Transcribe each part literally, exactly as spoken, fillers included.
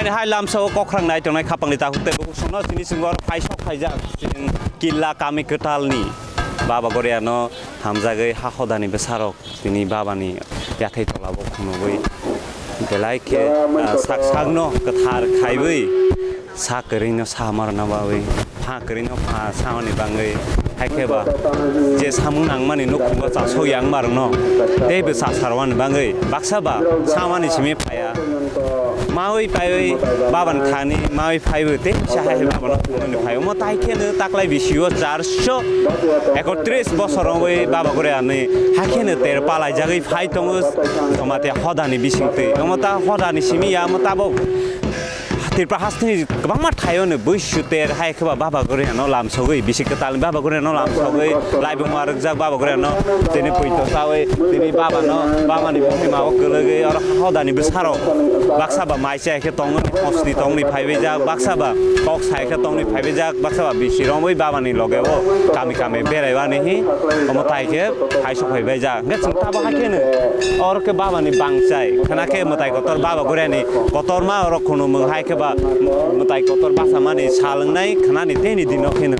Ani hai lamsa o kokrang nai tongnai khapangni takhuk tei bukhuk songno chini chwng oro phai sok phaijak chini killa kami kwtalni Baba Goria no hamjagwi ha hodani bwsarok tini Baba ni yathai tola o khunugwi belai khe, ah, sak sakno kwthar khaiwi sak kwrwino sa marna bagwi. Pha kwrwino pha samani bangwi, hai khe ba je samung nangmani nukhungo chasok yang marwkno teibo chasarwani bangwi baksa ba samani simi phaiya. Mawi paiwi babani thani mawi phaiwi tei sa hai babano phunukni phai. Omo tai kheno taklai bisio charso ekotris bosor wngwi Baba Goria ni hai kheno ter palaijagwi phai tongo Jamatia hodani bisingtwi. Omo ta hodani simi ya, omo tabok Tripura hasteni kwbangma thaio no buisuter hai khe ba Baba Goria no lamsogwi, bisi kwtal ni Baba Goria no lamsogwi, laibuma rwkjak Baba Goria no tini puito chawi, tini Baba no, Baba ni bumui ma o kwlwgwi oro hodani bwsarok baksa ba mai chai khe tongwi, hosni tongwi phaibai jak, baksa ba kok sai khe tongwi phaibai jak, baksa ba bisi romwi Baba ni loge o kami kami berai bani hi omo tai khe hai sok phaibai jak. Hwnkhe chwng tabok hai kheno oro khe Baba ni bangchai khna khe mwtai kotor Baba Goria ni kotorma oro khunumung hai khe ba mwtai kotor basa mani sal wngnai khnani tei ni dino kheno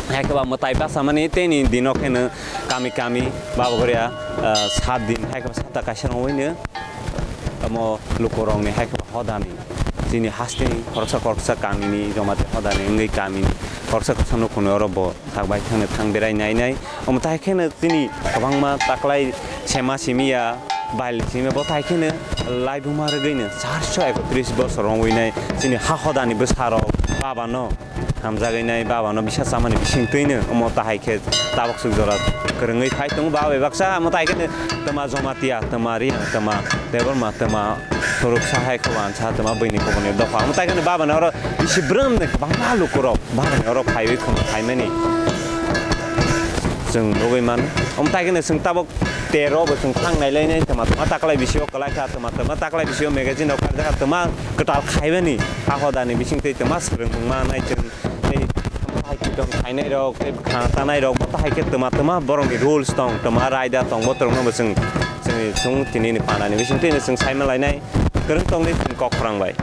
hai khe ba mwtai basa mani tei ni dino kheno kami kami Baba Goria, ah, sat din hai khe ba sata kaisa rwngwi no omo lukurok ni hai khe ba hodani chini hasteni khoroksa khoroksa kami ni Jamatia hodani wngwi kami ni khoroksa khoroksa nukhung ni oro bo thang bai thangno thang berai nai nai. Omo tai kheno chini kwbangma taklai sema simi ya, bail simi ya, bo tai kheno laibuma rwgwino charso ekotris bosor wngwi nai chini ha hodani bwsarok Baba no hamjagwi nai, Baba no bisa chamani bisingtwi no omo tahai khe tabok swk jora kwrwngwi phai tongo. Baba bai baksa omo tai kheno twma Jamatia, twma Reang, twma Debbarma, twma Khoroksa hai khe uansa twma buini kubuni dopha. Omo tai kheno Baba ni oro bisi brum ni kwbangma lukurok Baba ni oro phaiwi khum phaimani chwng nugwi mano. Omo tai kheno chwng tabok tero bo chwng thang nai lainai twma twma taklai bisio kwlai kha, twma twma taklai bisio magazine rok karjak kha, twma kwtal khaimani ha hodani bisingtwi twma swrwng wngma nai chwng. Tei hai kwitom khainai rok, tei bwkha tanai rok, bo tahai khe twma twma borok ni rules tong, twma raida tong, bo twrwngno bo chwng, chwng, chwng tini ni pana ni bising twi chwng sai ma lainai, kwrwng tong di chwng kok khorang bai.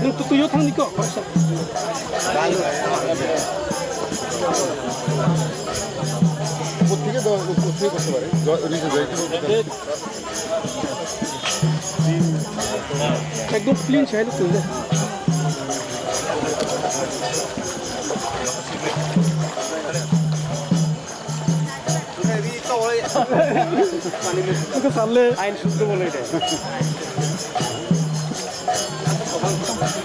Nung tutuyo thang niko. Ekdom clean side twi le. Iko sale. Ain suddo bole de.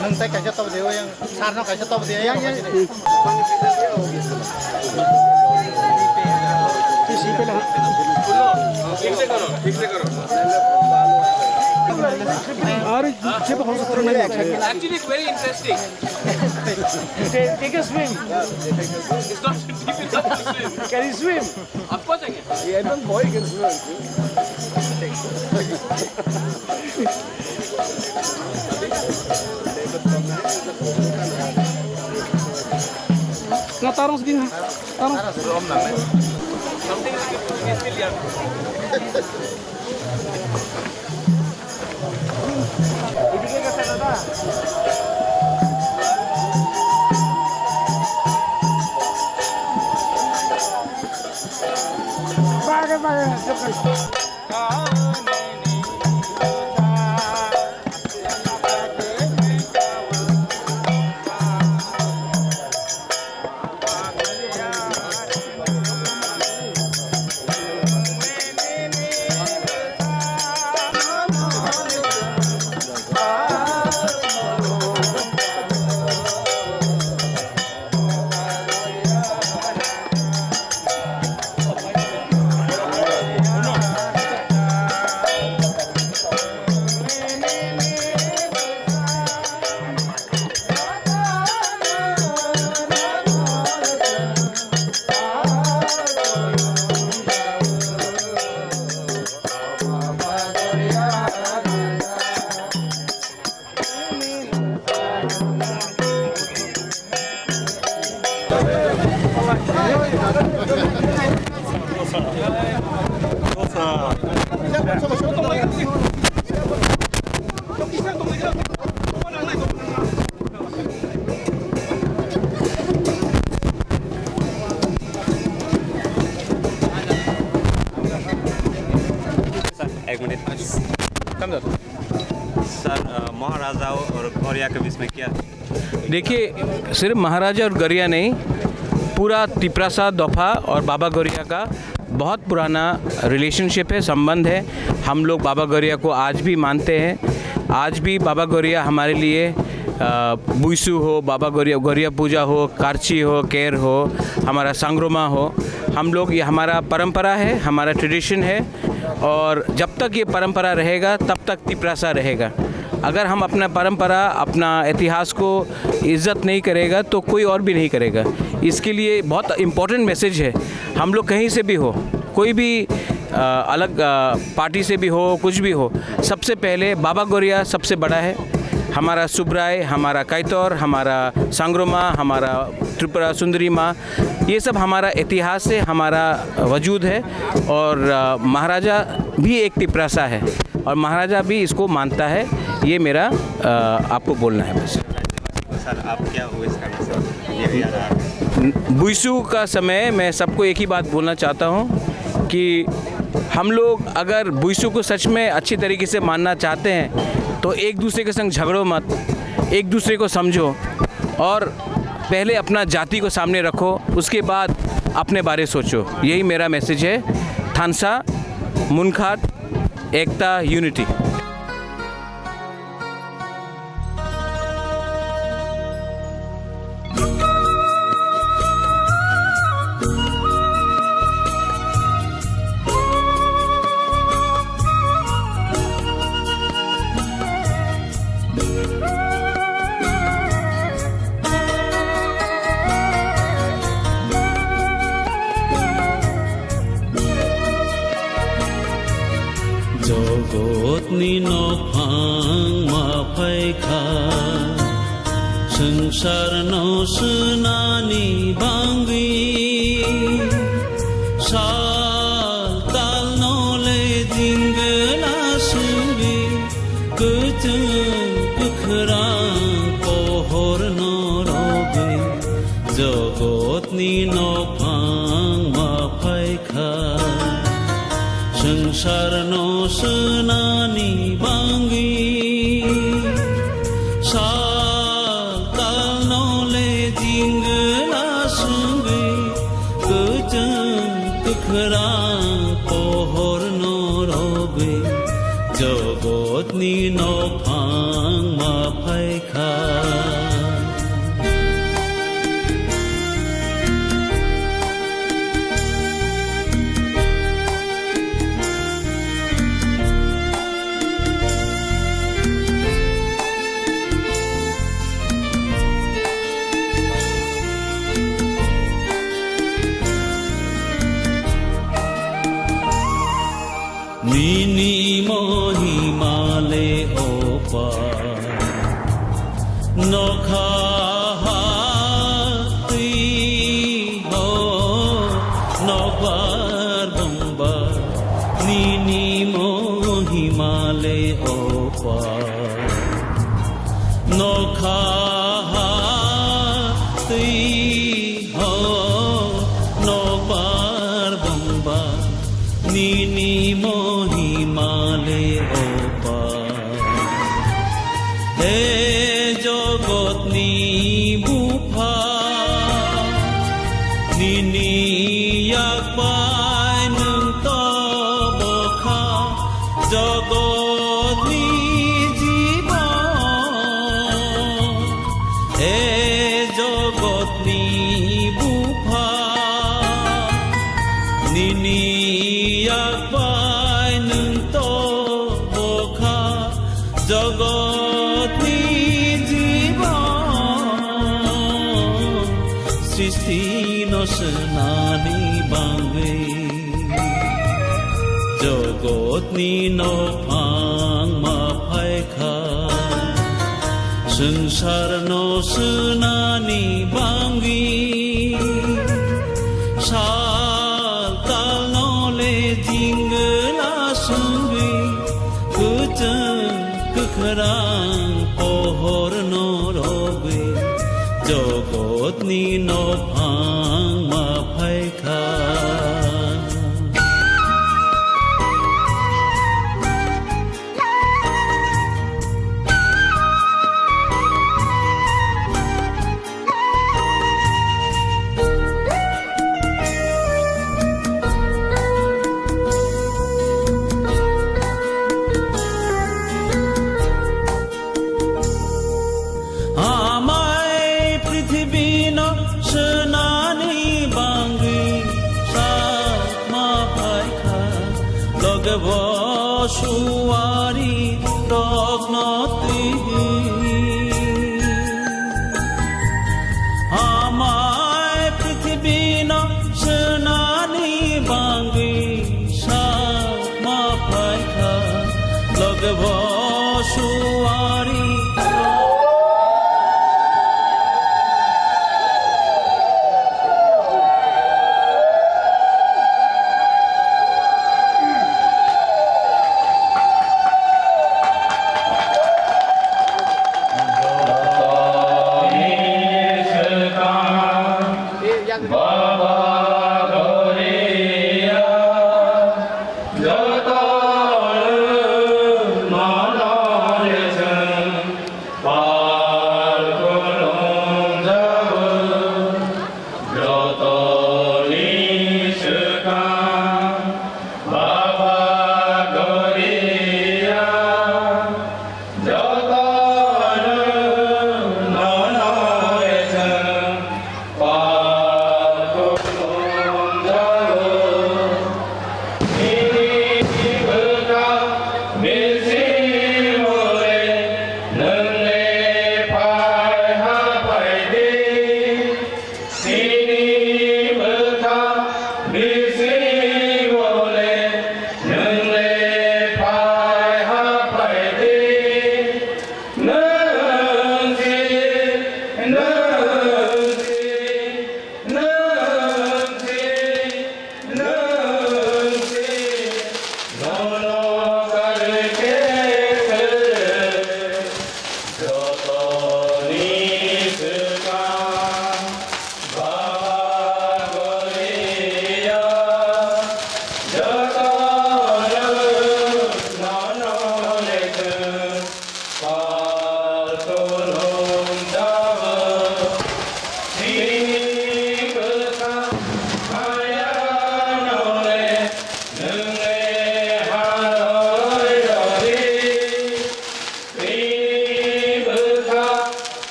Nang tai kaisa tok de yang. Sir no kaisa top de yang yang. Are jebo hospital nai. Actually, it's very interesting. Take, take a swim. It's not difficult to swim. Can you swim? Of course I can. Yeah, even boy can swim. Nga tarong sedih, ha. Tarong. एक minute. Sir, अ, महाराजा और गौरिया के बीच में क्या? देखिए, सिर्फ महाराजा और गौरिया नहीं, पूरा तिपरासा दोफा और बाबा गौरिया का बहुत पुराना रिलेशनशिप है, संबंध है। हम लोग बाबा गौरिया को आज भी मानते हैं। आज भी बाबा गौरिया हमारे लिए, अ, बुइसु हो, बाबा गौरिया, गौरिया पूजा हो, कार्ची हो, केर हो, हमारा संग्रोमा हो, हम लोग, ये हमारा परंपरा है, हमारा ट्रेडिशन है। और जब तक ये परंपरा रहेगा, तब तक तिपरासा रहेगा। अगर हम अपना परंपरा, अपना इतिहास को इज्जत नहीं करेगा, तो कोई और भी नहीं करेगा। इसके लिए बहुत इम्पोर्टेंट मैसेज है। हम लोग कहीं से भी हो, कोई भी, अ, अलग, अ, पार्टी से भी हो, कुछ भी हो, सबसे पहले बाबा गौरिया सबसे बड़ा है। हमारा सुब्राय, हमारा काइतोर, हमारा सांग्रोमा, हमारा त्रिपुरा सुंदरी माँ, ये सब हमारा इतिहास है, हमारा वजूद है। और, अ, महाराजा भी एक तिपरासा है और महाराजा भी इसको मानता है। ये मेरा, अ, आपको बोलना है बस। सर, आप क्या विश करना चाहते हैं? ये भी आ रहा है। बुइसू का समय मैं सबको एक ही बात बोलना चाहता हूँ कि हम लोग अगर बुइसू को सच में अच्छी तरीके से मानना चाहते हैं, तो एक दूसरे के संग झगड़ो मत, एक दूसरे को समझो। और पहले अपना जाति को सामने रखो, उसके बाद अपने बारे सोचो। यही मेरा मैसेज है। थानसा, मुनखाट, एकता, unity. Jogotni nokphang ma phaikha, swngcharno swnani bangwi. Sal talno le jingla swngwi, kwchwng kwkhrang pohorno rogwi. Jogotni nokphang ma phaikha, swngcharno swnani bangwi. Sal talno le jingla swngwi, kwchwng kwkhrang pohorno rogwi. Jogotni nokphang ma phaikha. Nini mohima le opa nokha ha twi ho nokbar bongba nini mohima le opa nokha ha twi ho nokbar bongba nini mohima le opa. He jogotni bupha, nini yakbai nwng to bokha, jogotni jibon. He jogotni bupha, nini yakbai nwng to bokha, jogotni jibon. Srishti no swnani bangwi jogotni nophang ma phaikha. Swngcharno swnani bangwi sal talno le jingla swngwi kwchwng kwkhrang pohorno rogwi jogotni nophang ma phaikha. Amai prithibino swnani bangwi sakma phaikha, loge bo suari rokno twiwi. Amai prithibino swnani bangwi sakma phaikha, loge bo suari.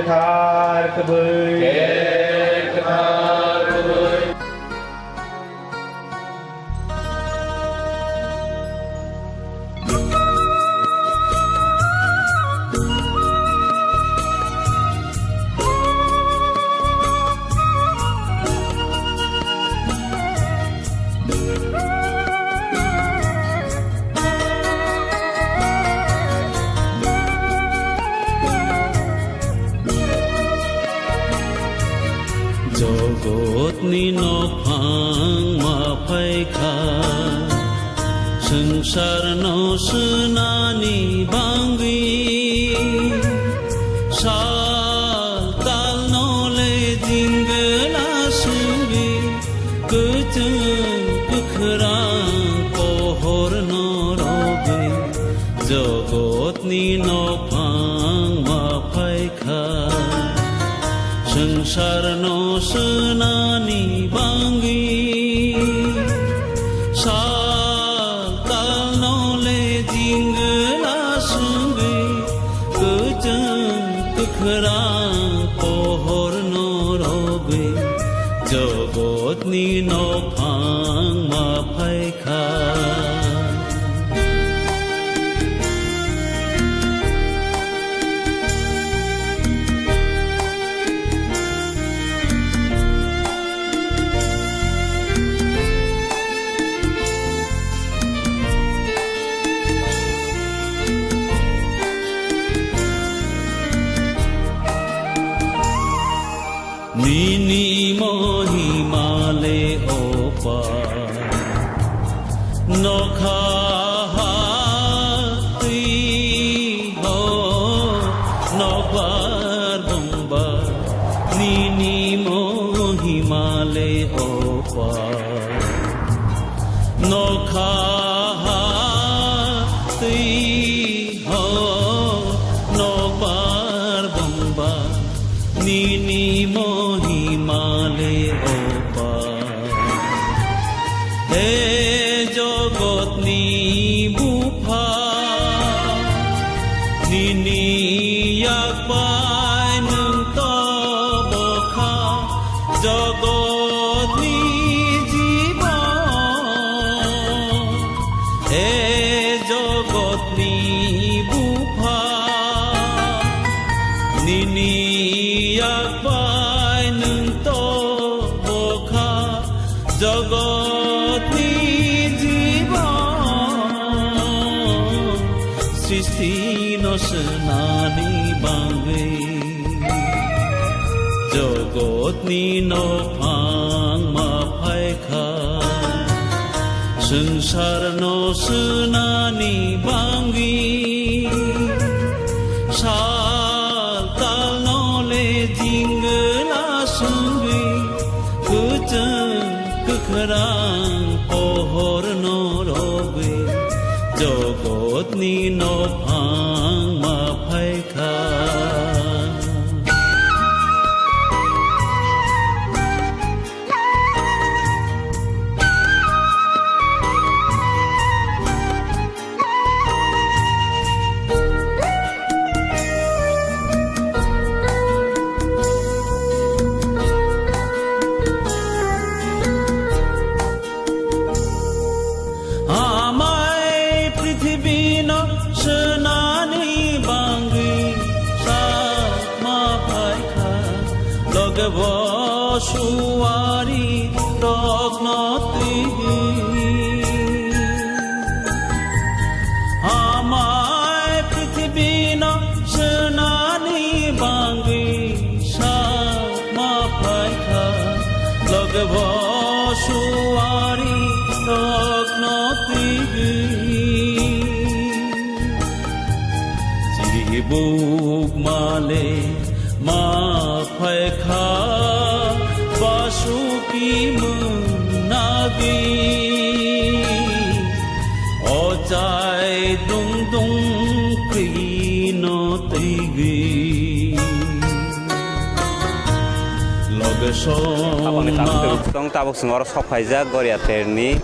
Kthar kwbwi. Jogotni nokphang ma phaikha, swngcharno swnani bangwi. Sal talno le jingla swngwi, kwchwng kwkhrang pohorno rogwi. Jogotni nokphang ma phaikha, swngcharno swnani bangwi. Sal talno le jingla swngwi, kwchwng kwkhrang pohorno rogwi. Jogotni nokphang ma phaikha. Nini mohima le opa, nokha ha twi ho, nokbar bongba. Nini mohima le opa, nokha ha twi ho, nokbar bongba. Nini mohima le opa. He jogotni bupha, nini yak bai nwng to bokha, jogotni jibon. He jogotni bupha, nini yak bai nwng to bokha, jogotni jibon. Srishti no swnani bangwi, jogotni nokphang ma phaikha. Swngcharno swnani bangwi, sal talno le jingla swngwi, kwchwng kwkhrang pohorno rogwi, jogotni nokphang ma phaikha. Amai prithibino swnani bangwi sakma phaikha, loge bo suari rokno twiwi. Amai prithibino swnani bangwi sakma phaikha, loge bo suari rokno twiwi. Chibuk male ma phaikha, basuki mwnagwi. Ochai dung dung kwino twiwi. Aboni tabuk tong tabuk chwng oro sok phaijak Goria terni,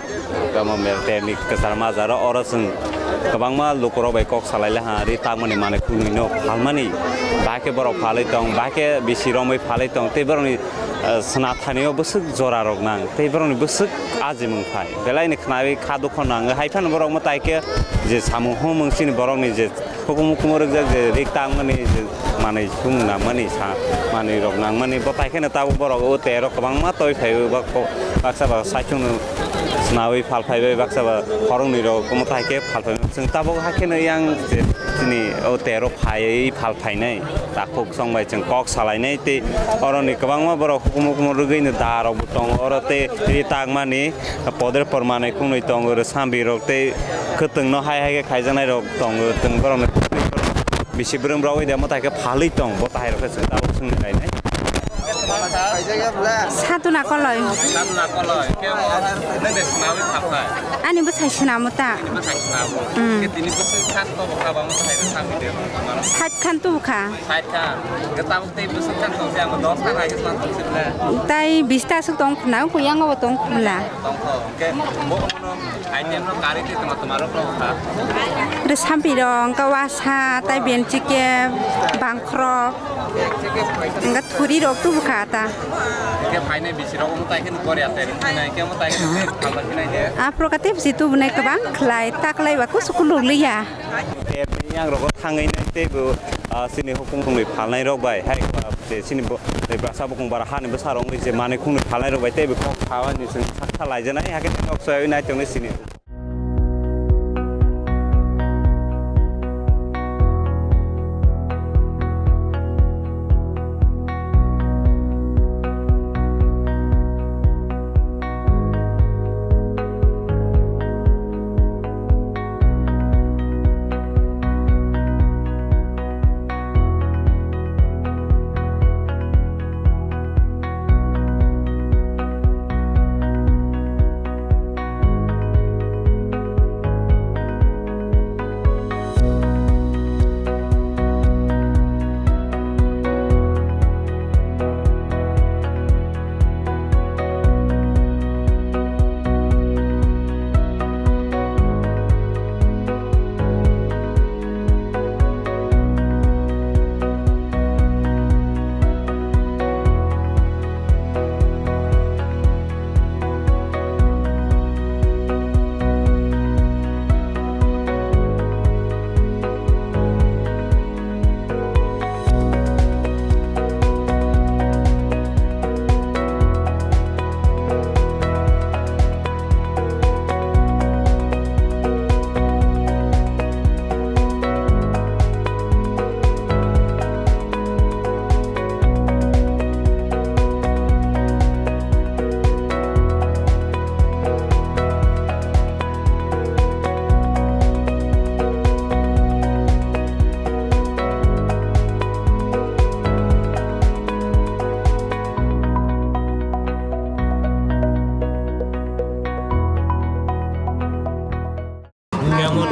tamo mel terni kwchar majaro oro chwng kwbangma lukurok bai kok salai laha ri tangmani manwi khwnwi no phalmani, bahai khe borok phalwi tong, bahai khe bisi romwi phalwi tong, tei borokni, eh, sna thanio bwswk jora rok nang, tei borokni bwswk ajimwng phai, belai ni khnawi kha dukho nangwi, hai phano borok mwtai khe je samung humung chini borokni je Hukumu kumu rwkjak je rik tangmani, je manwi sung nangmani, sa manwi rok nangmani, bo tai kheno tabuk borok o tero kwbangma toi phaiwi bak-, baksa ba saichung no swnawi phal phaibai, baksa ba khoroknwi rok omo tai khe phal phaibai. Chwng tabuk hai kheno yang je chini o tero phaiwi phal phainai, takhuk song bai chwng kok salainai tei oroni kwbangma borok hukumu kumu rwgwi no da rok bo tongo oro tei ri tangmani. Podre por manwi khungnwi tongo, rwsambi rok tei kwtwng no hai hai khe khaijaknai rok tongo, chwng borok no bisi bwrwm rok oi de mwtai khe phalwi tong, bo tahai rok khe chwng tabuk swngwi nainai. Saduna koloi. Saduna koloi, khe o nang de swnawi phalkha? Ani bwsai swnamo ta. Ani bwsai swnamo. Mm. Khe tini bwswk khan to bwkha bang mwtai rwsambi de. Sait khan tubukha. Sait khan. Khe tabuk tei bwswk khan tong khe ang dos khan hai khe swng tong sibla. Tai bista aswk tong khna, kuyang o bo tong khna. Tongkho, hwnkhe bo bono item rok karwi twi tongma tongma rok rw kha. Rwsampi rok, hwnkhe wasa, tai benchi khe bangkhrok, hwnkhe thuri rok tubu kha ta. Hwnkhe phainai bisi rok omo tai khe nukori atai rwkhinai, hwnkhe omo tai khe phalma khinai de. Aphuru kha tei bisi tubunai kwbang khlai, ta khlai ba kusu kuluk liya. Yang rok thangwi nai tei bo, ah, chini hukumu phalnai rok bai hai, ah, je chini bo, tei bwsa bukung bara hani bwsa rok wngwi je manwi khungni phalnai rok bai tei bo kok kha ani chwng sak kha lai janai, hakhe nok soyawi nai tongwi chini.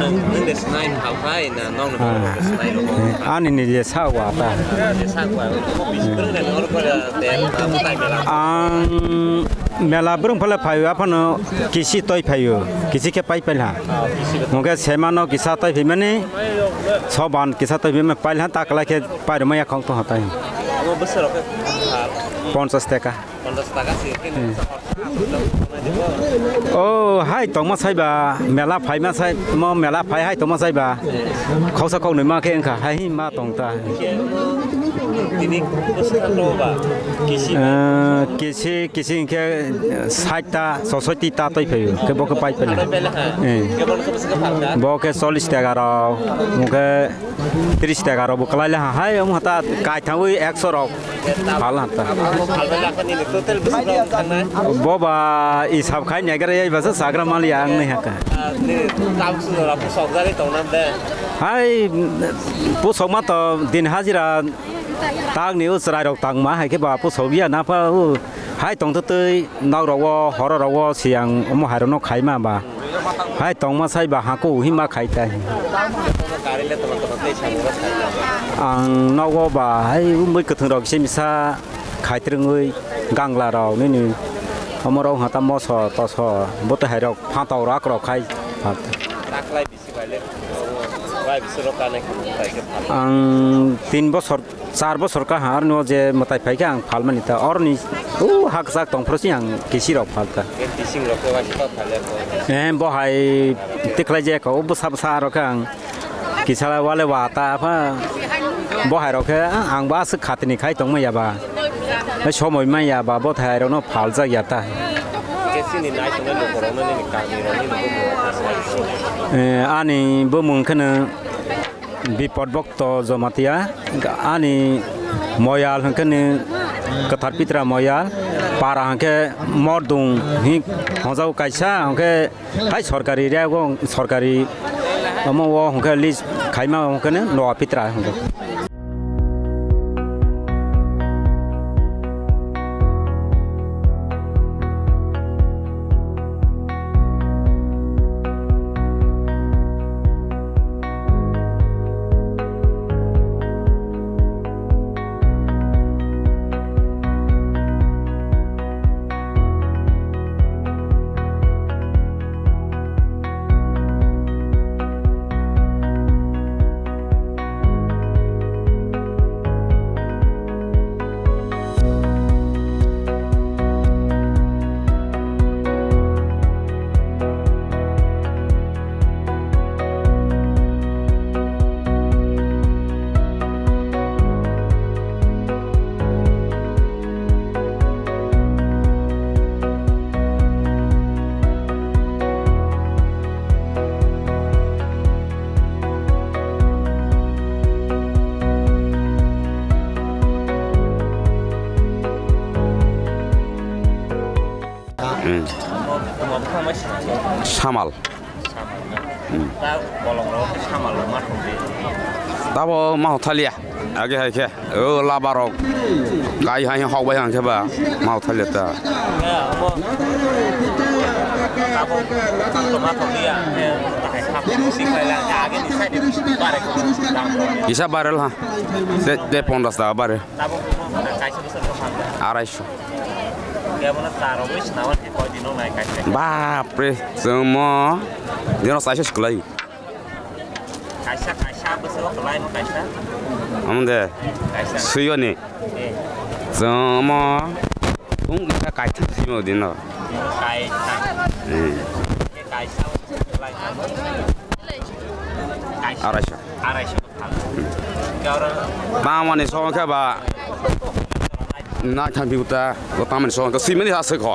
Nung de snai ni hal khai na nong ni borok de snai rok. Ah. Eh, ani ni je sa wa ta. Je sa wa. Bisi bwrwng ni oro ko de ta tai mela. Ang mela bwrwng phale phaio aphano kisi toi phaio, kisi khe pai pailha. Ah, kisi. Mungke semano kisa toi phaimani soban kisa toi phaimani pailha ta kala khe pairwmaya khong tong hatai. Abo bwswk rok khe ponchas taka. Ponchas taka si khe. Hmm. Oh, hai tongma saiba, mela phaima sai, mo mela phai hai tongma saiba. Khoksa khoknwi ma khe wngkha, hai hi ma tong ta. Tini bwswk kha to ba, kisi. Eh, kisi, kisi hwnkhe, eh, sait ta, soisoti ta toi phaio, khe bo khe pai phaina. Eh. Khe bo khe bwswk kha phalkha? Bo khe chollish taka rok, hwnkhe tris taka rok bo kwlai le ha, hai, omo ta kaithangwi ekso rok. Phala ta. Boba isab khai naigra yai basa sagra mali ang nai haka. Hai pusok ma to din hajira tang ni usrai rok tang ma hai khe ba pusok ya na pa u hai tong twi nok rok o horo rok o siang omo hai rok no khai ma ba. Hai tongma sai ba hako hima khai tai. Ang nogo ba hai umui kwthwng rok se misa Khaitrwngwi gangla rok nini omo rok hata moso toso bwtwi hai rok phantok rak rok khai. Taklai bisi bai le, bai bisi rok kanai khum bai khe phal. Ang tin bosor, char bosor ka har no je mwtai phai khe ang phal mani ta. Orni u hak jak tong phro si ang kisi rok phal ta. Bising rok khe bai khe phal ya ko. Eh, bo hai tikhlai je ko, bwsa bwsa rok khe ang kisa wale wa ta pha. Bo hai rok khe ang ba aswk khatini khai tong ma ya ba. Somoi maya ba bo thai rokno phaljak ya ta. Khe chini nai tongnai lukurokno nini kamirokni bumung. Eh, ani bumung kheno Bipod Bhakta Jamatia, ani moyal hwnkhe ni Kwthar Pitra moyal, para hwnkhe Mordung hi hongjao kaisa hwnkhe. Hai sorkari rego, sorkari omo o hwnkhe list khaima hwnkhe no Noah Pitra hwnkhe. Hmm. Samal. Hmm. Tabo ma hothalia. Age hai khe. O laba rok. Kai hai hok bai hang khe ba. Ma hothalia ta. Kisa barrel ha. Te, te pondros taka barrel. Arai so. Bapre, chwng mo dino chaisa se kwlai. Kaisa, kaisa bwswk kwlai mo kaisa. Amo de. Kaisa. Suyo ni. Eh. Chwng mo thung kisa kaisa simo dino. Kaisa. Eh. Kaisa kwlai. Kaisa. Arai so. Arai so. Tamani song khe ba na thang biuta, o tamani song khe simini ha se kho.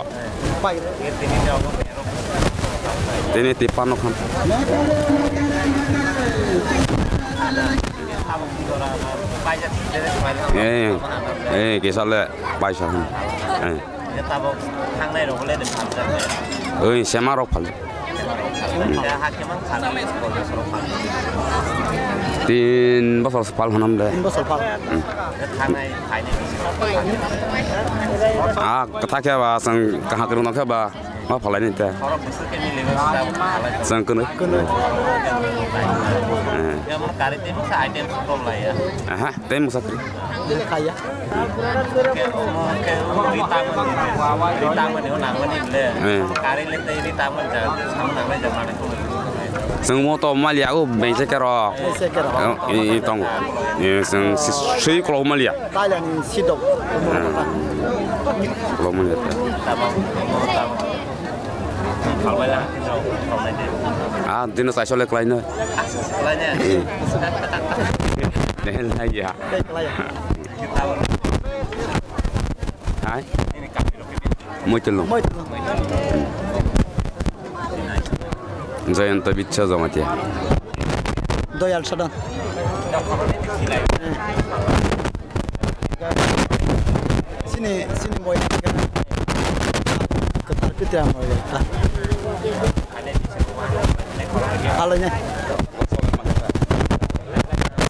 Tini tipan no khan. Eh, eh, kisale paisa khan. Eh. Tabok thangnai rok le de phaljaknai. Oi, sema rok phaljak. Sema rok phaljak. Hakhe mang phaljak, phaljak rok phaljak. Tin bosor se phal hanam de. Tin bosor phal. Hmm. Thangnai phainai. Ah, kwtha khe ba, chwng kaham kwrwng no khe ba, ma phalai ni te. Borok bwswk khe mili bwswk tabok phalai. Chwng kwnwi. Kwnwi. Eh. Yang kari tei masa item kok lai ya. Aha, tei masa kri. Kaya. Khe omo khe omo ri tangmani, ri tangmani o nangmani le. Eh. Kari le tei ri tangmani ja, samung nangnai ja manai khe. Chwng mo to maliya o bengse kero. Bengse kero. Eh, i, i tong. Eh, chwng si, sui kolo maliya. Thailand ni sidok. Hmm. Kolo maliya. Tamo, tamo, tamo. Khalbai lang, khalbai de. Ah, dino sai sole klai no. Klai ne. Eh. Dehel lai ya. Klai ya. Hai? Moitelo. Moitelo. Jayanta Bichcha Jamatia. Doyal Sadan. Sini, sini moi. Ketar piti moi. Halo nya.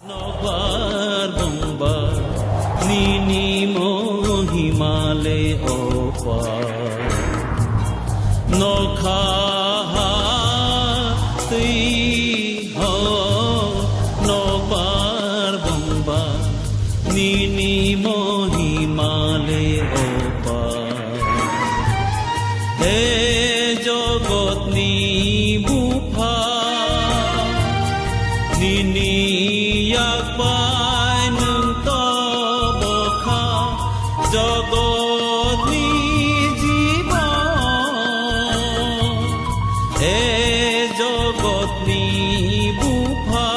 Nokbar bumba nini mohima le opa. Nokha ha twi ho nokbar bumba nini mohima He jogotni bupha, nini yak bai nwng to bokha, jogotni jibon. He jogotni bupha,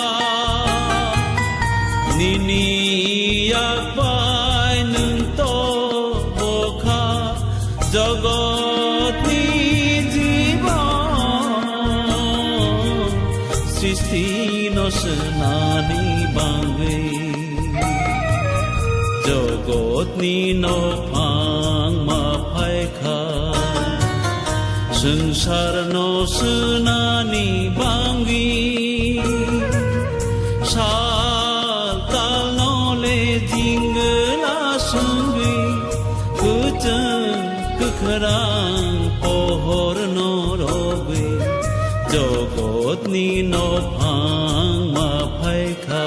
nini yak bai nwng to bokha, jogotni jibon, srishti no swnani bangwi, jogotni no phangma phaikha, swngsar no swnani bangwi, sal tal no le jingla swngwi, kwchwng kwkhrang pohor no rogwi, jogotni no phangma phaikha.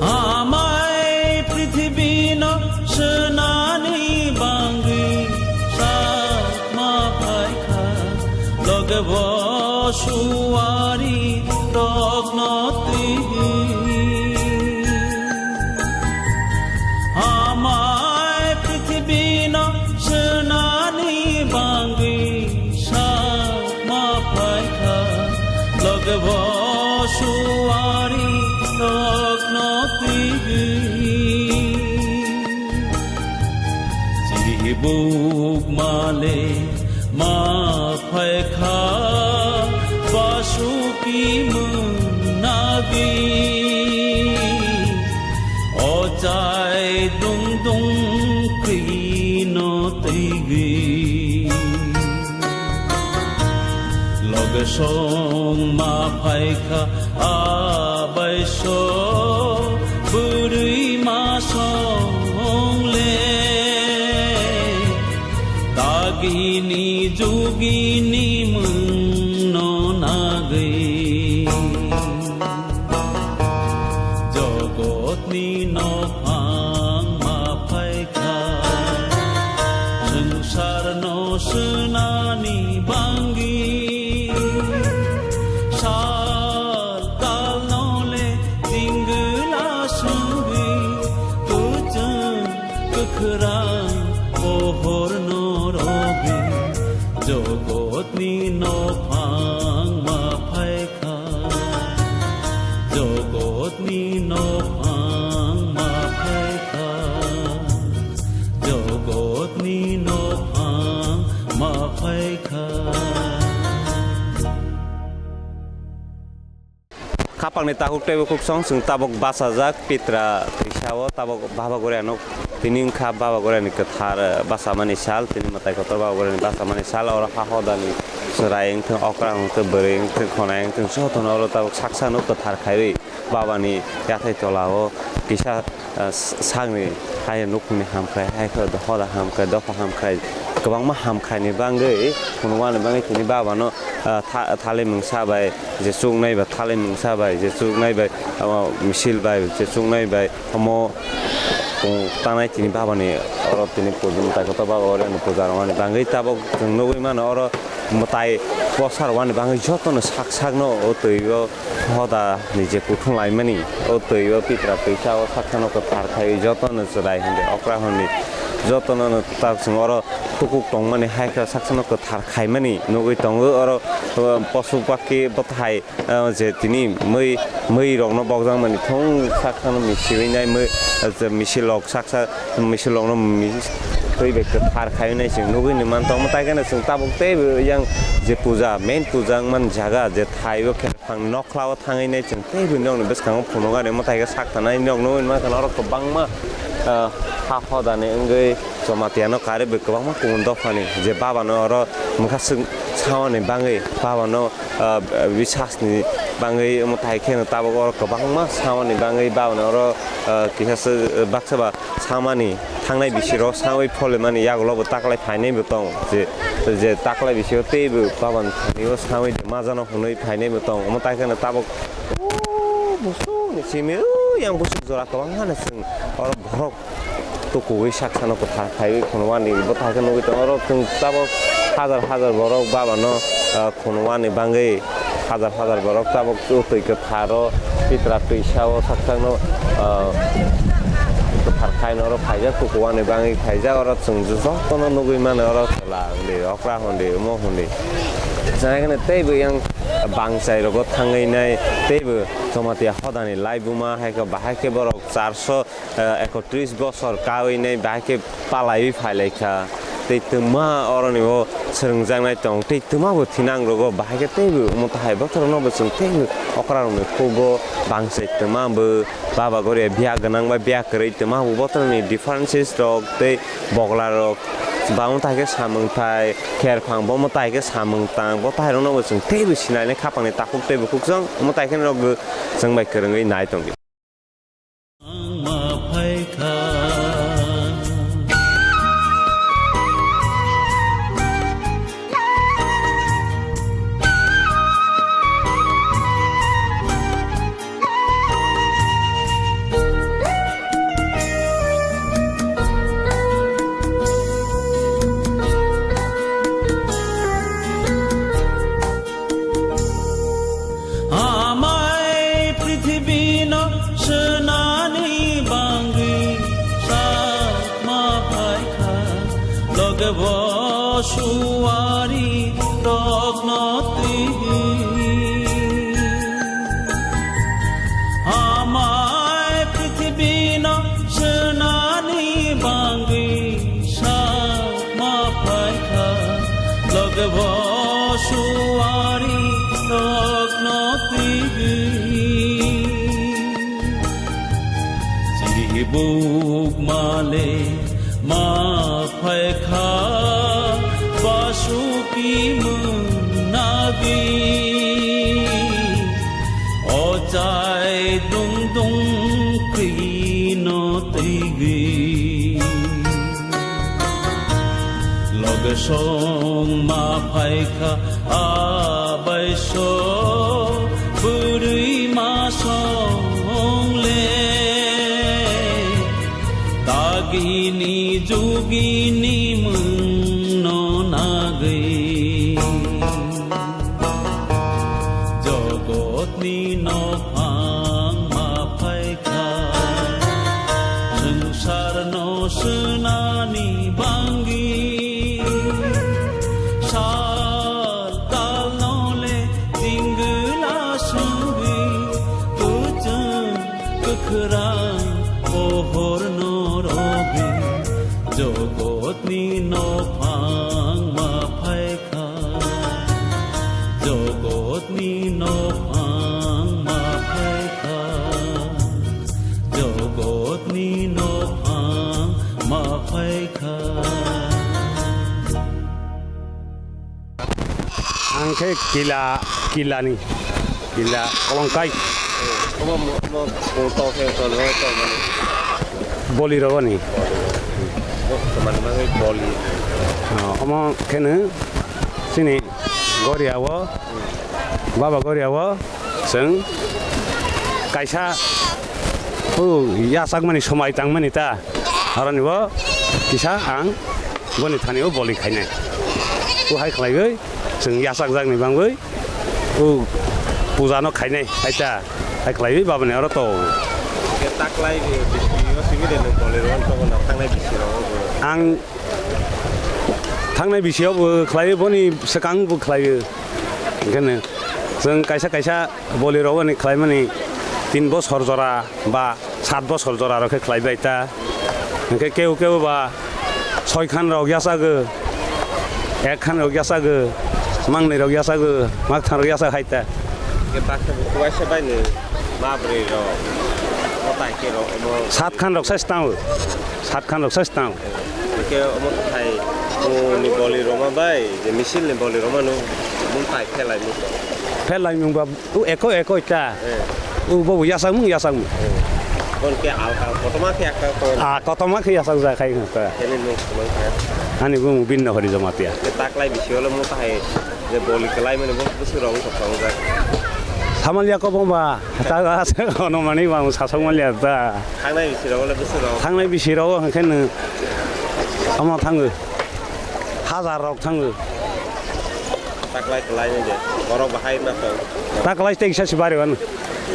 Amai prithibino swnani bangwi sakma phaikha, loge bo suari rokno twi. Amai prithibino swnani bangwi sakma phaikha, loge bo suari rokno twi. Chibuk male ma phaikha, basuki mwnagwi, ochai dung dung kwino twigwi. Loge song ma phaikha, abai so bwrwi ma song le, dagini jugini mungno nagwi. Jogotni nophang ma phaikha, swngsarno swnani bangwi. Sal talno le tingla swngwi, kwchwng kwkhrang pohorno rogwi. Jogotni nophang ma phaikha, jogotni nophang ma phaikha, jogotni nophang ma phaikha. Khapangni takhuk teibo khuksong, chwng tabuk bachajak Pitra twisa o, tabuk Baba Goriano. Tini wngkha Baba Goriani kwthar, eh, bachamani sal, tini mwtai kotor Baba Goriani bachamani sal, oro ha hodani chwrai wngthwng, okra wngthwng, bwrwi wngthwng, khonai wngthwng, jotono oro tabuk saksano kwthar khaiwi Babani yathai tola o kisa, eh, s-, sakni hai nukhungni hamkrai, hai khe hoda hamkrai, dopha hamkrai, kwbangma hamkraini bangwi, phunukmani bangwi tini Babano, eh, tha-, thali mungsa bai, je chuknai bai thali mungsa bai, je chuknai bai, omo misil bai, je chuknai bai, omo, um, tanai tini Babani oro tini puja mwtai kotor Baba Goriani puja rwmani bangwi tabuk chwng nugwi mano oro mwtai posa rwmani bangwi jotono sak sakno o twi o hodani je kuthum laimani o twi o Pitra twisa o saksano kwthar khai jotono chwrai hindi okra hindi jotono tak chwng oro tukuk tongmani hai khe saksano kwthar khaimani nugwi tongo oro, o, posu pakhe bwthai. Ah, je tini mwi, mwi rokno bokjakmani thung sak sakno misiwi nai mwi, ah, je misil rok sak sak misil rokno mi-, twi bai kwthar khaiwi nai chwng nugwi ni man tongo. Tai gana chwng tabuk teibo yang je puja, main puja wngmani jaga je thai o khe phang nokla o thangwi nai chwng teibo nokni bwskango phunukani omo tai khe sak tanai nok nugwi mankha oro kwbangma Ah, ha hodani wngwi Jamatia no karwi bo kwbangma kubun dophani je baba no oro mwkhaswk samani bagwi baba no, ah, bisas ni bagwi omo tai kheno tabuk oro kwbangma samani bagwi baba no oro, ah, kisa swk baksa ba samani thangnai bisiro sawi pholemani yagulo bo taklai phainai bo tong je, je taklai bisio teibo baba ni thani o sawi de majano hwnwi phainai bo tong omo tai kheno tabuk o busuk ni simi o yang busuk jora kwbangma no chwng oro borok tukuwi saksa no kwthar khaiwi khunwani bwthai khe nugwi tongo. Oro chwng tabuk hajar hajar borok baba no, ah, khunwani bagwi hajar hajar borok tabuk twi kwtharo pitra twisa o saksa no, ah, kwthar khai no oro phaijak tukuwani bagwi phaijak. Oro chwng jotono nugwi mano oro chwla hundi okra hundi omo hundi. Chwng hai kheno teibo yang bangchai rogo thangwi nai teibo Jamatia hodani laibuma hai khe bahai khe borok charso eh, ekotris bosor kawi nai bahai khe palaiwi phailaikha. Tei twma oroni o swrwngjaknai tong, tei twma bo thinang rogo, bahai khe teibo omo tahai bothorno bo chwng teibo okra rokni khugo bangchai twma bo, baba goria biya gwnang bai biya kwrwi twma bo bothorni differences rok tei bogla rok bangma tahai khe samung thai kher phang bo omo tahai khe samung tang bo tahai rokno bo chwng teibo sinai nai khapang ni takhuk tei bukhuk chwng omo tahai khe norok bo chwng bai kwrwngwi nai tongdi. Ang ma phai kha. Amai prithibino swnani bangwi sakma phaikha, loge bo suari rokno twiwi. Amai prithibino swnani bangwi sakma phaikha, loge bo suari rokno twiwi. Chibuk male ma phaikha, basuki mwnagwi. O chai dung dung kwino twigwi. Loge song ma phaikha abai so bwrwi ma song le. Dagini jugini mungno nagwi. Jogotni nophang ma phaikha, swngcharno swnani bangwi. Sal talno le jingla swngwi, kwchwng kwkhrang pohorno rogwi. Jogotni nophang ma phaikha. Jogotni nophang ma phaikha, jogotni nophang ma phaikha. Ang khe Kila, Kilani, Kila Kolongkai. Omo, omo, omo, to khe, to, to, to, mani. Boli rogoni. Bo, to, mani, mani, boli. Oh, omo kheno chini Goria o, Baba Goria o chwng kaisa o yachakmani somai tangmani ta, aroni bo kisa ang boni thani o boli khainai. O hai khlaiwi chwng yachakjakni bangwi o puja no khainai hai ta, hai khlaiwi Baba ni oro to. Taklai ni bisi o simi de nung boli rok to na thangnai bisi rok. Ang Thangnai bisi o bo khlai, boni swkang bo khlai. Hingkheno chwng kaisa kaisa boli rok ani khlaimani tin bosor jora ba sat bosor jora rok khe khlai bai ta. Hingkhe keu keu ba soi khan rok yachago, ek khan rok yachago, mangnwi rok yachago, makthang rok yachak hai ta. Hingkhe baksa bo kuaisa bai no ma bwrwi rok. Omo tai khe rok omo. Sat khan rok sai stango. Sat khan rok sai stango. Hwnkhe omo tai ni boli roma bai, je misil ni boli roma no, omo tai khe lai mung. Phe lai mung ba, u eko eko ta. Eh. U bo yasang mung, yasang mung. Eh. Kon ke alka, kotorma khe akka kon. Ah, kotorma khe yasang ja khai hwnkhe. Kene mung kumang kha. Ani bo mung binno hori joma tia. Taklai bisi olo omo tai. Je boli kwlai mani bo bwswk rok wngkha tongjak. Samalya kobong ba, ta ga se kono mani ba sasak malya ta. Thangnai bisi rok le bwswk rok. Thangnai bisi rok hwnkhe no omo thango. Hajar rok thango. Taklai kwlai ni je. Borok bahai ma tong. Taklai tei kisa si bari wan.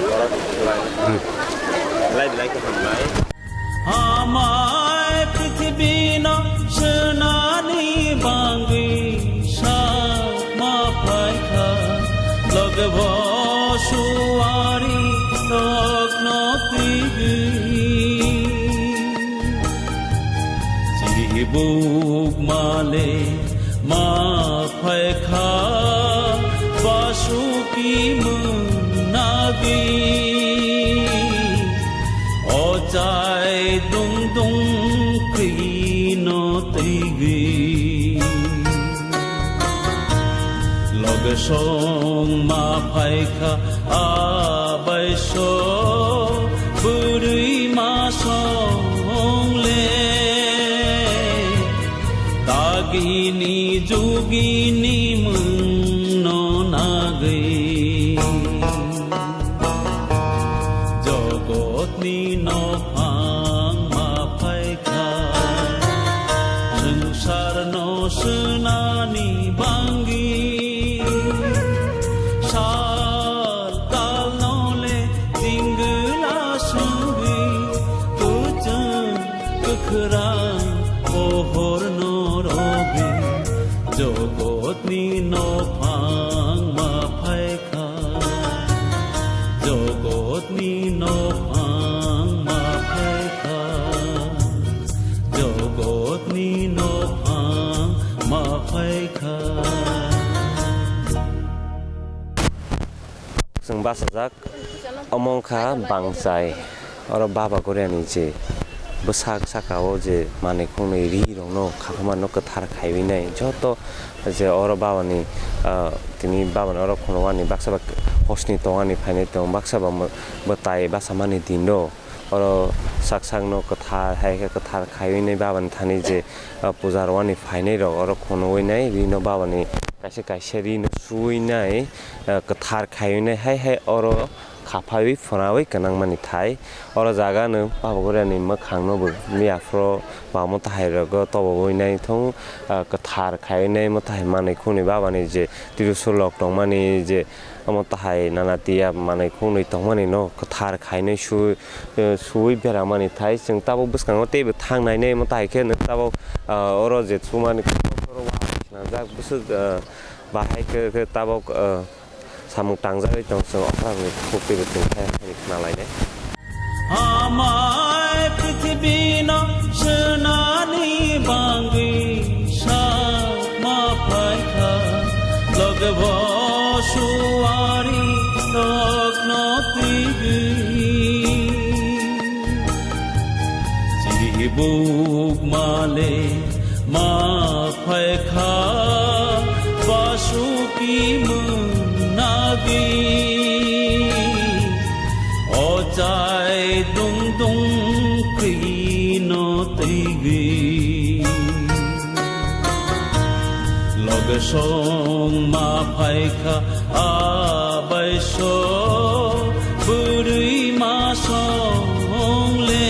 Borok kwlai. Hmm. Lai bilai ko hambai. Amai prithibino swnani bangwi sakma phaikha, loge bo suari rokno twigwi. Chibuk male ma phaikha basuki mwnagwi, o chai dung dung khwino twigwi. Loge song ma phaikha abai so bwrwi ma song le. Dagini jugini mungno nagwi. Jogotni nophang ma phaikha, swngsarno swnani bangwi. Sal talno le tingla swngwi, kuchung kwkhrang pohorno rogwi, jogotni nophang ma phaikha, jogotni nophang ma phaikha, jogotni nophang ma phaikha. Chwng bachajak, omo wngkha bangchai. Oro Baba Goriani je bwsak saka o je manwi khungnwi ri rokno khapamano kwthar khaiwi nai, joto je oro Babani, ah, tini Babani oro khunukmani baksa ba hosni tongani phainai tong, baksa ba mwtai bachamani din do. Oro sak sakno kwthar hai khe kwthar khaiwi nai Babani thani je, ah, puja rwani phainai rok oro khunui nai rino Babani kaisa kaisa rino suui nai, ah, kwthar khaiwi nai hai hai oro khaphaiwi phwraui kwnangmani thai. Oro jaga no Baba Goriani mwkhang no bo miya phro ba mwtai hai rogo tobogwi nai thung, ah, kwthar khaiwi nai mwtai manwi khunui Babani je Trisul rok tongmani je Omo tahai nana tiya manwi khungnwi tongmani no kwthar khainai su-, eh, suwi beramani thai chwng tabuk bwskango teibo thang nainai omo tahai khe nwng tabuk, ah, oro je sumani oro uansuknajak bwswk, ah, bahai khe, khe tabuk, ah, samung tangjagwi tong chwng okhrokni khuk teibo chwng khe khna lainai. Amai prithibino swnani bangwi sakma phaikha, loge bo suari rokno twigwi. Chibuk male ma phaikha basuki mwnagwi, o chai dung dung khwino twigwi. Loge song ma phaikha abai so bwrwi ma song le.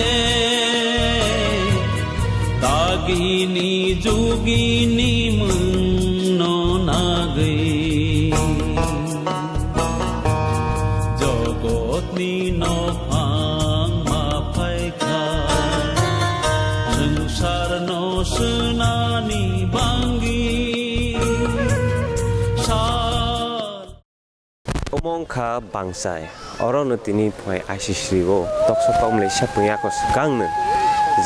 Dagini jugini mungno nagwi, jogotni nophang ma phaikha, swngsarno swnani bangwi. Sal Omo wngkha bangchai. Orono tini phai I C C o toksa tomle sapung yako swkangno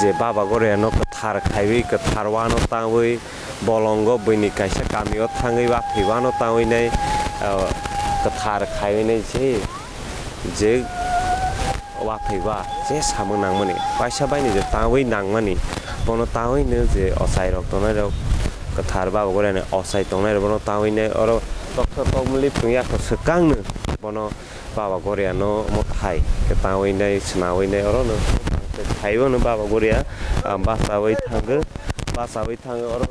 je Baba Goriano kwthar khaiwi kwthar wano tangwi bolongo buini kaisa kamio thangwi waphri wano tangwi nai, ah, kwthar khaiwi nai je, je Watwi ba je samung nangmani, waisa baini je tawi nangmani, bono tawi no je ochai rok tongnai rok, kwthar Baba Goriani ochai tongnai rok, bono tawi nai oro toksa tokmili phung ya kho swkang no bono Baba Goriano omo thai khe tawi nai, swnawi nai, oro no thaibo no Baba Goria, ah, bachawi thango, bachawi thango oro.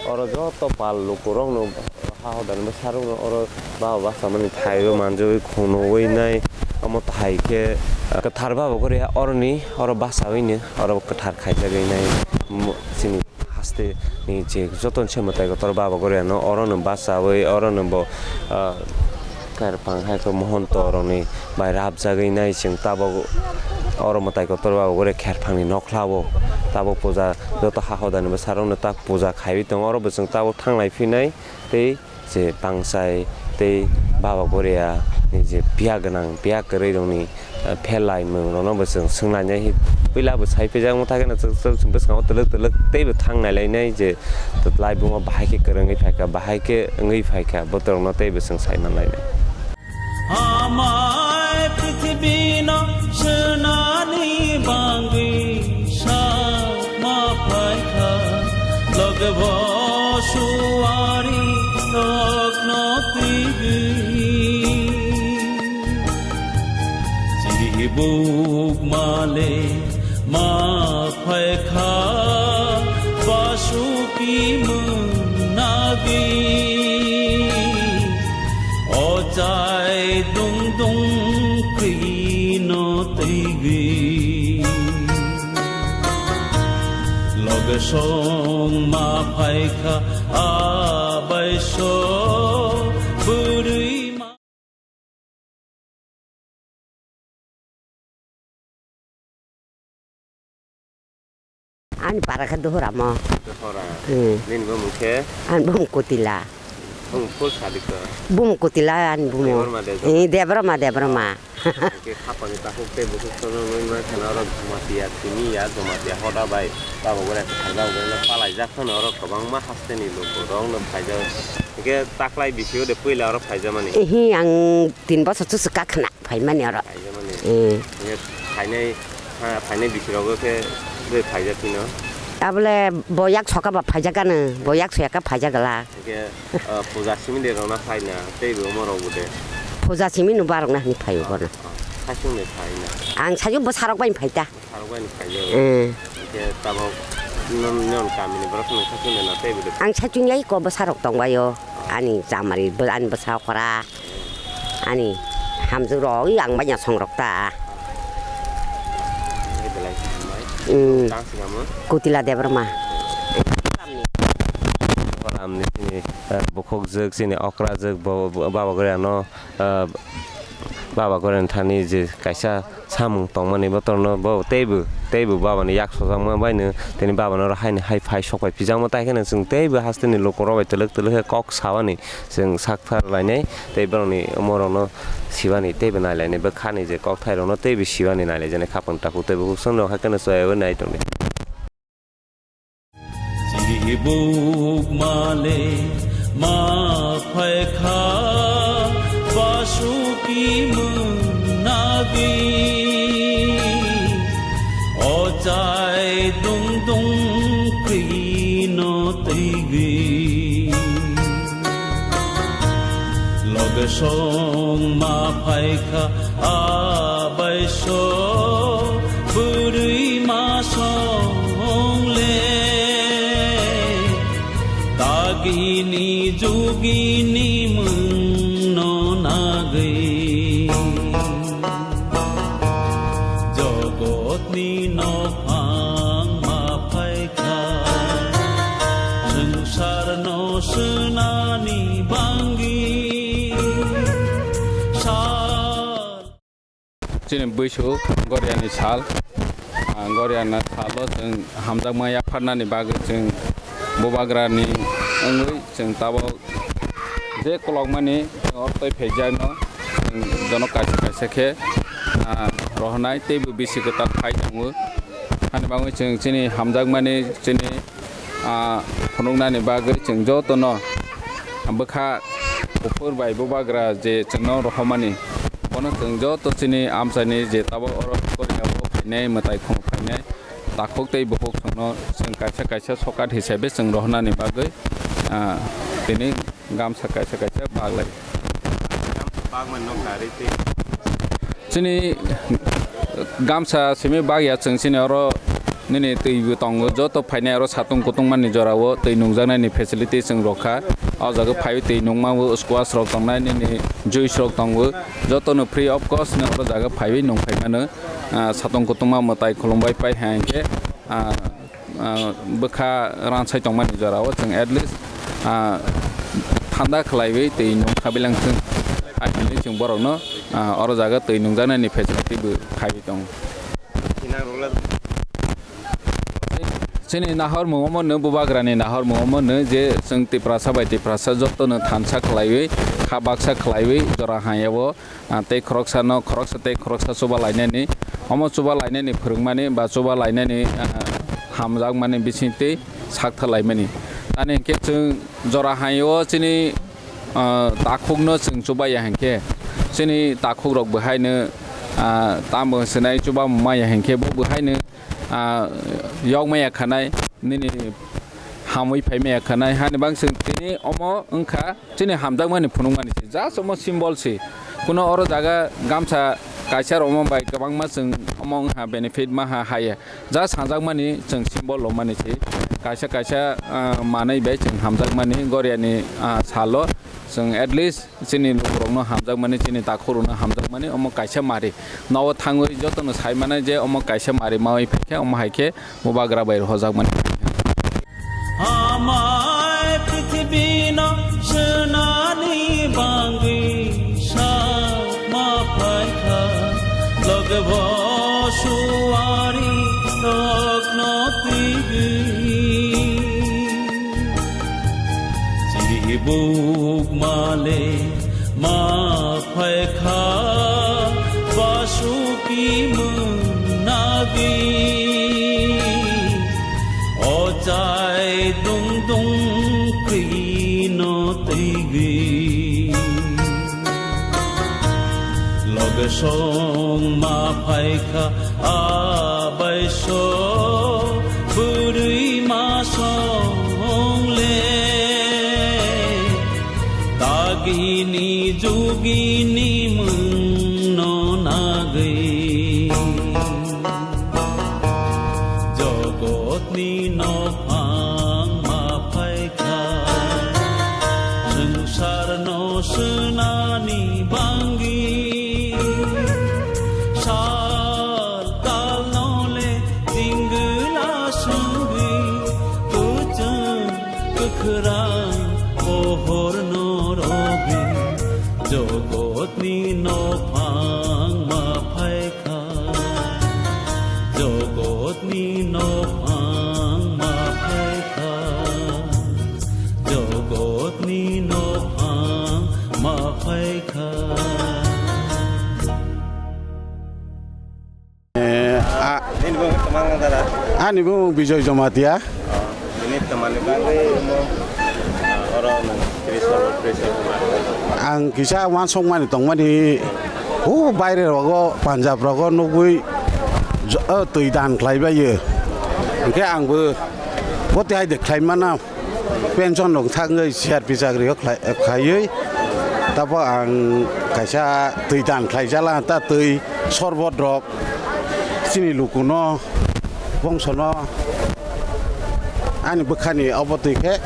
Oro joto pal lukurokno ha hodani bwsarokno oro baba bachamani thaiwi manjagwi khunugwi nai omo thai khe, ah, kwthar Baba Goria oroni oro bachawino oro kwthar khaijagwi nai mo-, chini haste ni je joto se mwtai kotor Baba Goriano orono bachawi orono bo, ah, Kherphang hai khe Mohonto rokni bai rabjagwi nai chwng tabok oro mwtai kotor Baba Goria kherphangni nokhlao tabok puja joto ha hodani bwsarokno ta puja khaiwi tongo. Oro bo chwng tabok thanglai phinai tei je bangchai tei Baba Goria ni je biya gwnang, biya kwrwi rokni, eh, pherlaimung rokno bo chwng swnglainai. Puila bo sai phaijak wngkha khe no chwng, chwng, chwng bwskango twlwk twlwk tei bo thang nailainai je laibuma bahai khe kwrwngwi phaikha, bahai khe wngwi phaikha, botorokno tei bo chwng sai manlainai. Amai prithibi no swnani bangwi sakma phaikha, loge bo suari rokno twigwi. Chibuk male ma phaikha basuki mwnagwi, ochai dungdung kwino twigwi. Loge song ma phaikha abai so bwrwi ma. Ani para khe Dohoramo. Dohora. Hmm. Nini bumung khe? Ani bumung Kotila. Bumung full sadi ko? Bumung Kotila ani bumung. Debbarma, Debbarma. Eh, Debbarma, Debbarma. Hwnkhe khapangni takhuk tei bukhuk sono wngwi mankha oro Jamatia simi ya, Jamatia hoda bai. Baba Goriani phaijak, Baba Goriani palaijak phano oro kwbangma hasteni lukurokno phaijak. Hwnkhe taklai bisio de puila oro phaijamani. Ehi, ang tin bosor chusu kakhna phaimani oro. Phaijamani. Eh. Hwnkhe phainai, ha, phainai bisirogo khe bwrwi phaijak phino. Abole bo yak soka ba phaijak gana, bo yak soyaka phaijak gala. Hwnkhe, ah, puja simi de rwna phaina, tei bo omo rok bo de. Puja simi no barok na hwnwi phaio bono. Ah, saichung de phaina. Ang saichung bwsarok bai phai ta. Bwsarok bai phai jo. Eh. Hwnkhe tabok non, non kami ni borok no saichung de na tei bo de. Ang saichung yai ko bwsarok tong bai o. Ani chamari bo ani bwsa okra. Ani hamjwk rok, oi ang banya song rok ta. Belai hambai. Hmm. Tang singamo. Kotila Debbarma. Ramni chini, eh, bukhukjwk, chini okrajwk, bo, bo, Baba Goriano, eh, Baba Goriani thani je kaisa samung tongmani botorno bo teibo, teibo babani yak sojakma baino tini babano oro haini hai phai sok pai pijakma, tai kheno chwng teibo hasteni lukurok bai twlwk twlwk khe kok sabani chwng sakthar lainai tei borokni omorokno sibani teibo nailainai, bwkhani je kokthairokno teibo sibani nailaijaknai khapang takhuk tei bukhuk swngrok hai kheno chwraio nai tongdi. Chibuk male ma phaikha basuki mwnagwi, ochai dungdung kwino twigwi. Loge song ma phaikha abai so bwrwi ma song le, dagini jugini mungno nagwi. Jogotni nophang ma phaikha, swngcharno swnani bangwi sal. Chini buisu Goriani sal, ah, Goriani salo chwng hamjakma yapharnani bagwi chwng bubagrani wngwi chwng tabok je kolokmani chwng oro twi phaijakno chwng jono kaisa kaisa khe, ah, rohornai teibo bisi kwtal phai tongo. Hani bagwi chwng chini hamjakmani chini, ah, phunuknani bagwi chwng jotono bwkha kuphur bai bubagra je chwngno rohormani Bono chwng joto chini amchaini je tabok oro Korea o phainai, mwtai khum phainai, takhuk tei bukhuk chwngno chwng kaisa kaisa sokat hisabe chwng rohornani bagwi, ah, tini gamsa kaisa kaisa baglai. Chini gamsa simi bagya chwng chini oro nini twi bo tongo, joto phainai oro satung kutung mani jora o twi nungjaknai ni facility chwng rokha. O jaga phaiwi twi nungma o squash rok tongnai, nini juice rok tongo, joto no free of cost no oro jaga phaiwi nung phai mano. Ah, satung kutung ma mwtai khulum bai pai hai khe, ah, ah, bwkha ransai tongmani jora o chwng at least, ah, thanda khlaiwi twi nung kha bilang chwng. Hai hwnwi chwng borokno, ah, oro jaga twi nungjaknani facility bo khaiwi tongo. Chini nahormung omo no, bubagrani nahormung omo no je chwng Tiprasa bai Tiprasa joto no thansa khlaiwi, kha baksa khlaiwi jora hai o. Ah, tei khoroksa no khoroksa tei khoroksa chuba lainani, omo chuba lainani phwrwngmani ba chuba lainani, ah, hamjakmani bisingtwi saktha laimani. Ani hwnkhe chwng jora hai o chini, ah, takhuk no chwng chuba ya hwnkhe, chini takhuk rok bo haino, ah, tamo swnai chuba maya hwnkhe bo bo haino, ah, yokmaya khanai nini hamwi phaimaya khanai hani bang chwng tini omo wngkha. Chini hamjakmani phunukmani se, just omo symbol se. Kuno oro jaga gamsa kaisa romma bai kwbangma chwng omo wngha benefit maha haya. Just hamjakmani chwng symbol romani se. Kaisa kaisa, ah, manwi bai chwng hamjakmani Goriani, ah, salo chwng at least chini lukurokno hamjakmani, chini takhurokno hamjakmani omo kaisa mari. Nogo thangwi jotono sai mano je omo kaisa mari mawi phaikhe, omo hai khe bubagra bai rohorjakmani. Amai prithibi no swnani bangwi sakma phaikha, loge bo suari rokno twigwi. Chibuk male ma phaikha, basuki mwnagwi. O chai dung dung kwino twigwi. Loge song ma phaikha abai so bwrwi ma song le. Dagini jugini mungno nagwi. Jogotni nophang ma phaikha, swngcharno swnani bangwi. Sal talno le jingla swngwi, kwchwng kwkhwrang pohorno rogwi. Jogotni nophang ma phaikha. Jogotni nophang ma phaikha, jogotni nophang ma phaikha. Eh, a- Nini bumung tama wng dada? Ani bumung Bijoy Jamatia. Bini tamani bagwi omo, ah, oro nwng tris bosor, tris bosor ma. Ang kisa uansukmani tongmani, o baire rogo, Punjab rogo nugwi jo-, o twi dan khlai baio. Hwnkhe angbo boti hai de khlai mana, pension rok thangwi C R P chakri o khlai, khaiwi. Tabok ang kaisa twi dan khlai jala, ta twi sorbot rok. Chini lukuno, bongsono, ani bwkhani obo twi khe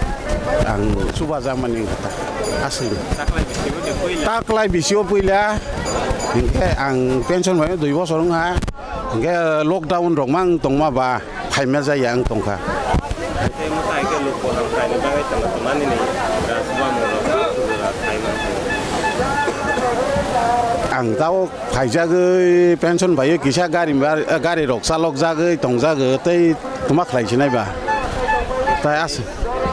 ang chubajakmani wngkha ta, aswk. Taklai bisingo de puila. Taklai bisio puila, hinkhe ang pension bai dui bosor wngkha, hinkhe lockdown rok mang tongma ba phaima jaya wng tongkha. Tei mwtai khe luk pothang khaini bagwi tongma tongmani ni, ah, chubamungrok, ah, khajura khaima. Ang tabok Phaijagwi pension bai kisa gari bar-, gari rok chalok jagwi tongjagwi tei tuma khlai sinai ba. Tai as-,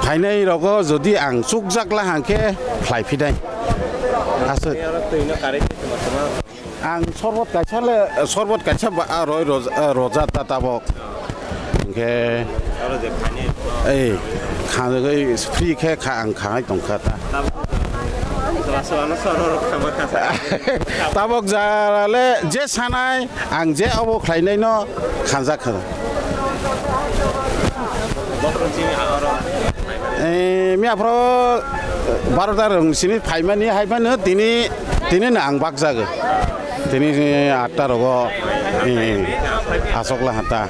phainai rogo jodi ang chukjak la hangkhe khlai phinai. Aswk. Ang sorbot kaisa le, sorbot kaisa ba, a, roi roja, a, roja ta tabok. Hingke, oro je khainai, ei, kha-, ei, free khe kha, ang khanai tongkha ta. Tabuk, tabuk, Tabok jara le je sanai, ang je obo khlainai no khanjak kha. Eh, mi aphro baro ta rong sini phaimani, hai phano tini, tini no ang bakjago. Tini atta rogo, eh, asokla hata.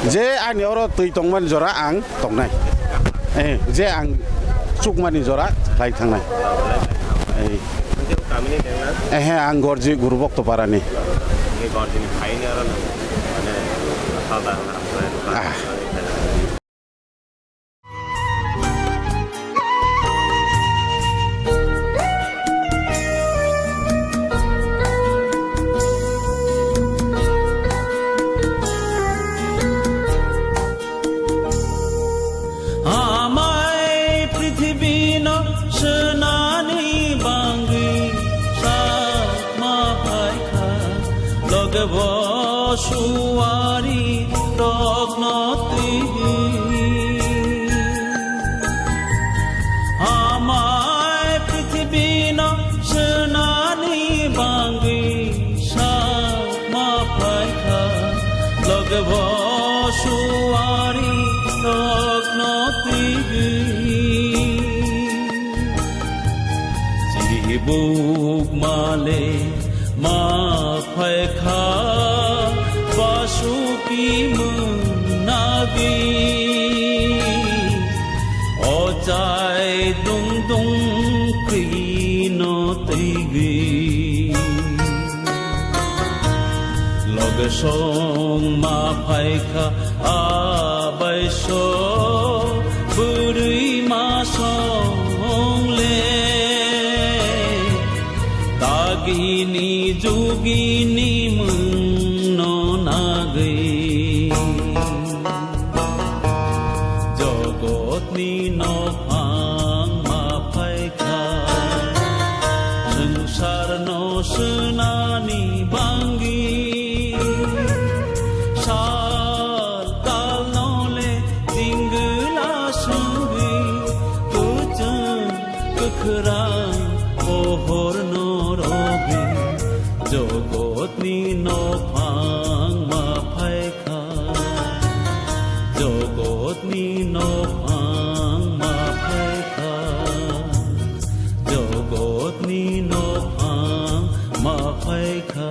Je ani oro twi tongmani jora ang tongnai. Eh, je ang chukmani jora khlai thangnai. Eh. Ehe, ang Gorji Guru Bhakta Parani. Ah. Amai prithibino swnani bangwi sakma phaikha, loge bo suari rokno twi. Amai prithibino swnani bangwi sakma phaikha, loge bo suari rokno twi. Chibuk male ma phaikha, basuki mwnagwi, ochai dungdung kwino twigwi. Loge song ma phaikha, abai so bwrwi ma song le, dagini jugini mungno nagwi. Jogotni nophang ma phaikha, swngcharno swnani bangwi. Sal talno le jingla swngwi, kuchung kwkhwrang pohorno rogwi. Jogotni nophang ma phaikha, jogotni nophang ma phaikha, jogotni nophang ma phaikha.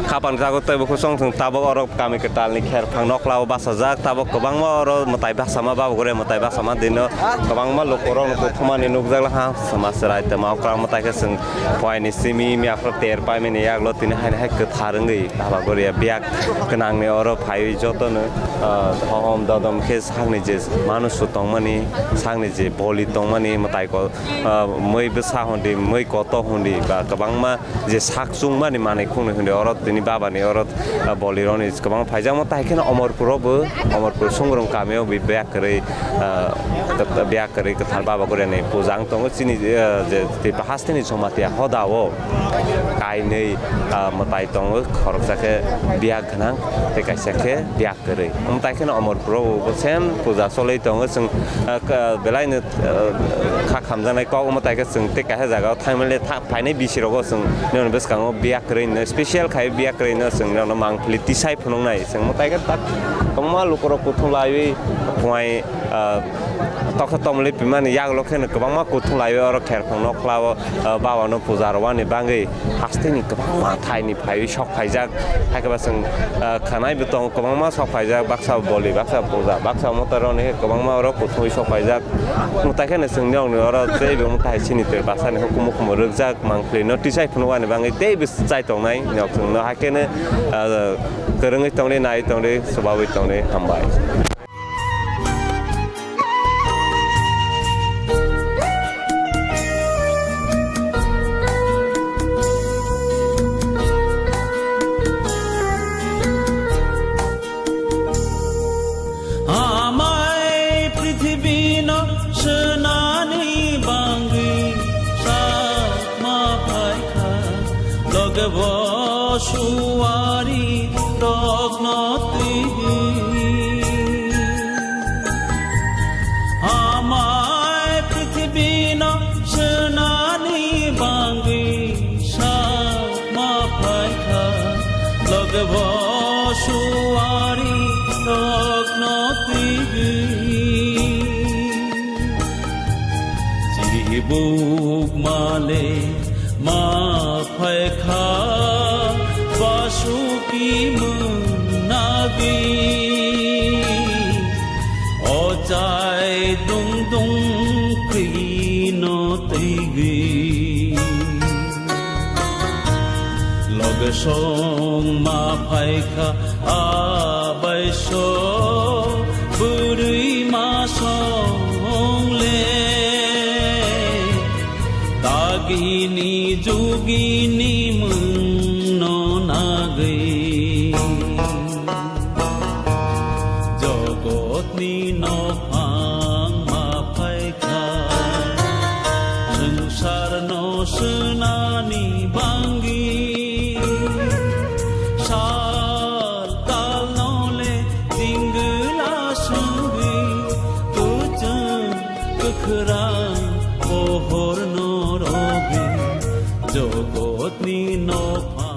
Khapang jago tei bukhuk song thung tabok oro kami kwtalni kherphang nokla o bachajak, tabok kwbangma oro mwtai bachama Baba Goria mwtai bachama dino kwbangma lukurokno kuthumani nukjak laha. Sama chwrai tongma okra mwtai khe chwng phuaini simi miyaphro ter paimani yaklo tini haino hai kwthar wngwi Baba Goria biyak gwnangni oro phaiwi jotono, ah, hohom dodom khe sakni je manusu tongmani, sakni je boli tongmani mwtai ko, ah, mui bwsa hondi, mui koto hondi ba kwbangma je sak chungmani manwi khungni hwnwi oro tini babani oro, ah, bolirokni kwbangma phaijakma, tai kheno Omorpuro bo, Omorpur Sungrung kamio bi biyak kwrwi, ah, biyak kwrwi kwthar Baba Goriani puja wng tongo. Chini, ah, je Tripura hasteni Jamatia hodao kainwi, ah, mwtai tongo, khoroksa khe biyak gwnang tei kaisa khe biyak kwrwi. Omo tai kheno Omorpuro bo same puja cholwi tongo. Chwng, ah, ka-, belaino, ah, kha khamjaknai kok omo tai khe chwng tei kaisa jagao thangmani tha-, phainai bisi rogo chwng nini bwskango biyak kwrwi no special khai biyak kwrwi no chwng nini mangpili tisai phunuknai. Chwng omo tai khe tak kwbangma lukurok kuthum laiwi phuai, ah, toksa tomlwi pimani yagulo kheno kwbangma kuthum laiwi oro kherphang nokla o, ah, babano puja rwani bagwi hasteni kwbangma thaini phaiwi sok phaijak. Hai khe ba chwng, ah, khanai bo tongo, kwbangma sok phaijak, baksa boli, baksa puja, baksa motor rok ni kwbangma oro kuthumwi sok phaijak. Mwtai kheno chwng nokni oro tei bo mwtai sini ter basani hukumu hukumu rwkjak mangpili no tisai phunukani bagwi tei bo chai tongnai nok chwng no hai kheno, ah, kwrwngwi tongdi, nai tongdi, chubawi tongdi, hambai. Amai prithibino swnani bangwi sakma phaikha, loge bo suari rokno twi. Ibuk male ma phaikha basuki mwnagwi. Ochai dung dung kwino twigwi. Loge song ma phaikha abai so bwrwi ma song le. Dagini jugini mungno nagwi. Jogotni nophang ma phaikha. Swngsarno swnani bangwi. Sal talno le jingla swngwi. Tuchung kwkhwrang pohorno rogwi. Jogotni nophang